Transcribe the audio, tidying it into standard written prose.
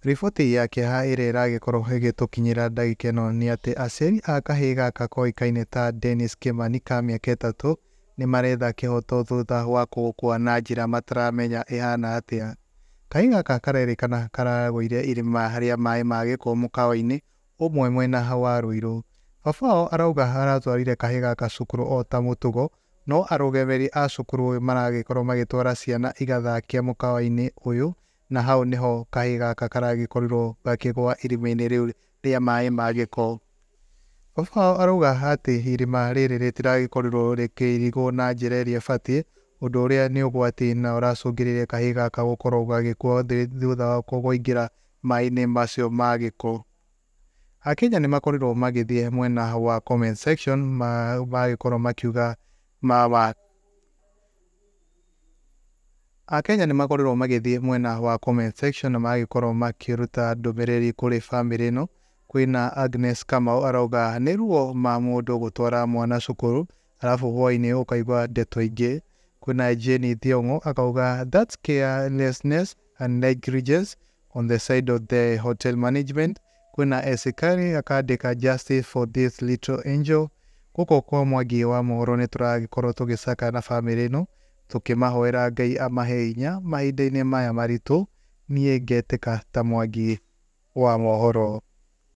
Riboti ya kĩeha ĩrĩa ĩragĩkorwo ĩgĩtũkinyĩra ndagĩka ĩno nĩ atĩ aciari a kahĩĩ gaka koĩkaine ta Dennis Kĩmani ka mĩaka 3 nĩ maretha kĩhoto thutha wako gũkua na njĩra mataramenya ĩhana atĩa. Kahĩĩ gaka karerĩkana karagũire irima rĩa maĩ ma gĩko mũkawa-inĩ ũmwe mwena wa Ruiru. Baba wao arauga aratwarire kahĩĩ gaka cukuru o ta mũtugo, no arũgamĩrĩri a cukuru ũyũ maragĩkorwo magĩtwara ciana igathake mũkawa-inĩ ũyũ, na hau nĩho kahĩĩ gaka karagĩkorirwo gakĩgwa irima-inĩ rĩu rĩa maĩ ma gĩko. Baba wao arauga atĩ irima rĩrĩ rĩtiragĩkorirwo rĩkĩirigwo na njĩra ĩrĩa ĩbatiĩ, ũndũ ũrĩa nĩ ũgwati na ũracũngĩrĩria kahĩĩ gaka gũkorwo gagĩkua thutha wako kũingĩra maĩ-inĩ macio ma gĩko. Akenya nĩ makorirwo magĩthiĩ mwena wa comment section magĩkorwo makiuga ma Akenya nĩ makorirwo magĩthiĩ mwena wa comment section na magĩkorwo makĩruta ndũmĩrĩri kũrĩ bamĩrĩ ĩno. Kwĩna Agnes Kamau arauga nĩ ruo ma mũndũ gũtwara mwana cukuru alafu hwaĩ-inĩ ũkaigua ndeto ingĩ. Kwĩna Jenny Thiong'o akauga that's carelessness and negligence on the side of the hotel management. Kwĩna Esikari akandĩka justice for this little angel. Gũkũ kwa Mwangi wa mohoro nĩ tũragĩkorwo tũgĩcaka na bamĩrĩ ĩno tũkĩmahoera Ngai amahe hinya mahinda-inĩ maya maritũ. Niĩ ngetĩka ta Mwangi wa mohoro.